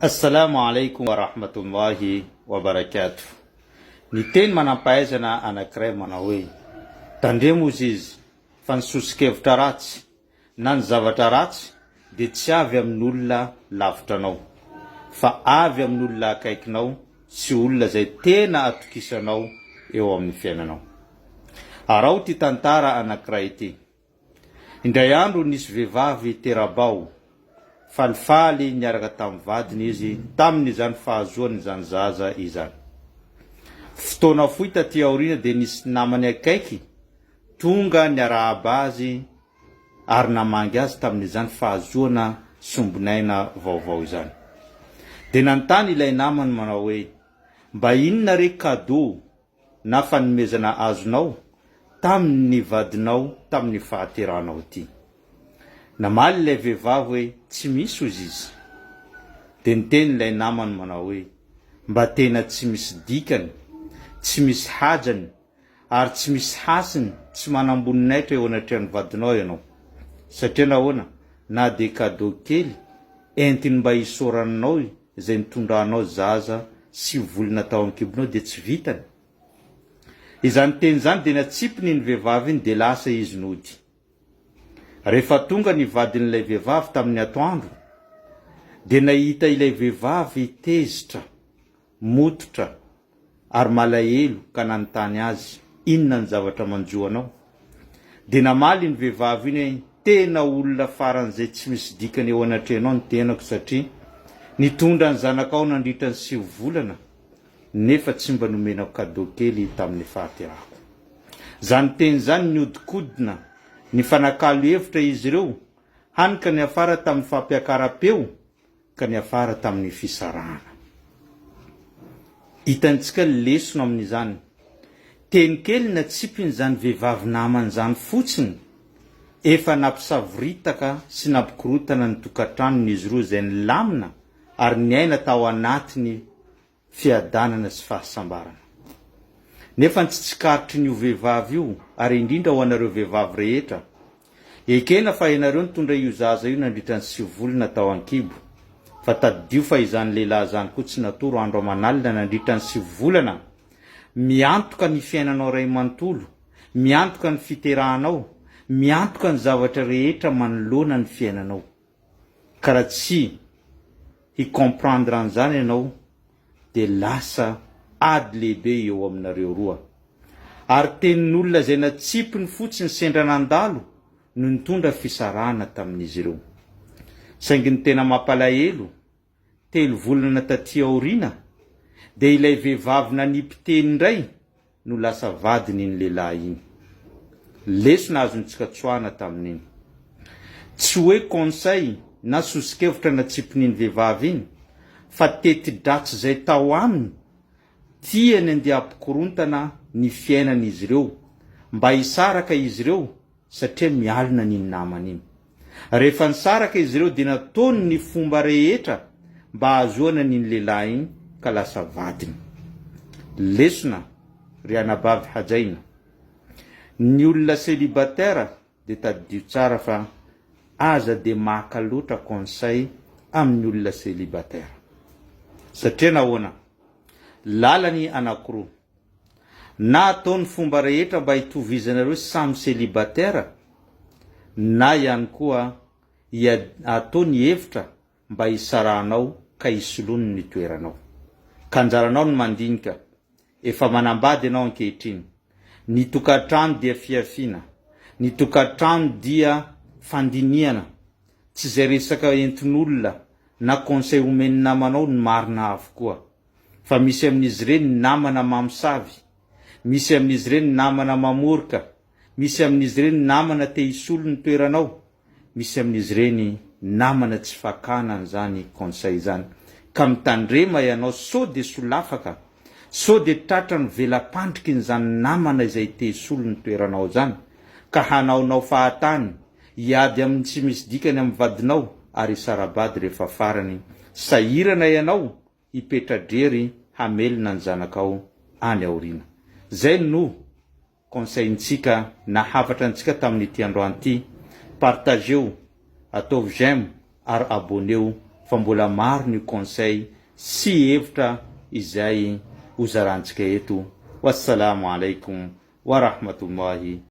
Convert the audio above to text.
Assalamu alaikum wa rahmatullahi wa barakatuh. Ny teny manampahaizana anankiray manao hoe, Tandremo ozy izy, fa ny soso-kevitra ratsy na ny zavatra ratsy dia tsy avy amin'olona lavitra anao, fa avy amin'olona akaikinao sy olona izay tena atokisanao eo amin'ny fiainanao. Araho ity tantara anankiray ity. Indray andro nisy vehivavy tera-bao, falifaly niaraka tamin'ny vadiny izy tamin'izany fahazoany izany zaza izany. Fotoana fohy taty aoriana dia nisy namany akaiky tonga niarahaba azy ary namangy azy tamin'izany fahazoana sombinaina vaovao izany. Dia nanontany ilay namany manao hoe, Mba inona re cadeau na fanomezana azonao tamin' ny vadinao tamin' ny fahaterahanao ity? Namaly ilay vehivavy hoe, Tsy misy hozy izy. Dia niteny ilay namany manao hoe, Mba tena tsy misy dikany, tsy misy hajany ary tsy misy hasiny, tsy manam-boninahitra eo anatrehan'ny vadinao ianao. Satria nahoana? Na dia cadeau kely entiny mba hisaoranao izay nitondranao zaza sy volona tao an-kibonao dia tsy vitany. Izany teny izany dia natsipiny iny vehivavy iny dia lasa izy nody. Rehefa tonga ny vadin'ilay vehivavy tamin'ny atoandro dia nahita ilay vehivavy tezitra, mototra ary malahelo ka nanontany azy, Inona ny zavatra manjo anao? Dia namaly iny vehivavy iny hoe, Tena olona faran'izay tsy misy dikany eo anatrehanao ny tenako satria nitondra ny zanakao nandritra ny 9 volana nefa tsy mba nomenao cadeau kely tamin'ny fahaterahako. Izany teny izany nihodinkodina nifanakalo hevitra izy ireo hany ka niafara tamin'ny fampiakaram-peo ka niafara tamin'ny fisarahana. Hitantsika ny lesona amin'izany. Teny kely natsipin'izany vehivavy namany izany fotsiny, efa nampisavoritaka sy nampikorontana ny tokantranon'izy roa izay nilamina ary niaina tao anatin'ny fiadanana sy fahasambarana. Nefa ny tsy tsikaritry ny io vehivavy io, ary indrindra ho anareo vehivavy rehetra, ekena fa ianareo nitondra io zaza io nandritra ny 9 volana tao an-kibo, fa tadidio fa izany lehilahy izany koa tsy natoro andro aman'alina nandritra ny 9 volana, miantoka ny fiainanao iray manontolo, miantoka ny fiterahanao, miantoka ny zavatra rehetra manoloana ny fiainanao. Ka raha tsy hi comprendre an'izany ianao dia lasa ady lehibe eo aminareo roa. Ary tenin'olona izay natsipiny fotsiny sendra nandalo no nitondra fisarahana tamin'izy ireo. Saingy ny tena mampalahelo 3 volana taty aoriana dia ilay vehivavy nanipy teny indray no lasa vadiny iny lehilahy iny. Lesona azontsika tsoahana tamin'iny. Tsy hoe conseil na sosokevitra natsipin'iny vehivavy iny fa teti-dratsy izay tao aminy tiany andeha hampikorontana ny fiainan'izy ireo mba hisaraka izy ireo satria mialona an'iny namany iny. Rehefa nisaraka izy ireo dia nataony ny fomba rehetra mba hahazoana an'iny lehilahy iny ka lasa vadiny. Lesona, ry anabavy hajaina, ny olona célibataire dia tadidio tsara fa aza dia maka loatra conseil amin'ny olona célibataire. Satria nahoana? Lalany anakiroa. Na atao ny fomba rehetra mba hitovizanareo samy célibataire na ihany koa atao ny hevitra mba hisarahanao ka hisoloany ny toeranao. Ka anjaranao ny mandinika. Efa manambady ianao ankehitriny. Ny tokantrano dia fihafiana. Ny tokantrano dia fandinihana. Tsy izay resaka entin'olona na conseil omen'ny namanao no marina avokoa. Fa misy amin'izy ireny namana mamosavy, misy amin'izy ireny namana mamorika, misy amin'izy ireny namana te hisolo ny toeranao, misy amin'izy ireny namana tsy fakana an'izany conseil izany. Ka mitandrema ianao sao dia solafaka, sao dia tratran'ny vela-pandrikin'izany namana izay te hisolo ny toeranao izany, ka hanaonao fahatany, hiady amin'ny tsy misy dikany amin'ny vadinao ary hisara-bady rehefa farany. Sahirana ianao hipetra-drery hamelona ny zanakao any aoriana. Zay no conseil-ntsika na hafatra antsika tamin'ity androany ity. Partageo, ataovy j'aime ary abonneo. fa mbola maro ny conseil sy hevitra izay ho zarantsika eto. Wassalamo alaikum wa rahmatullahi.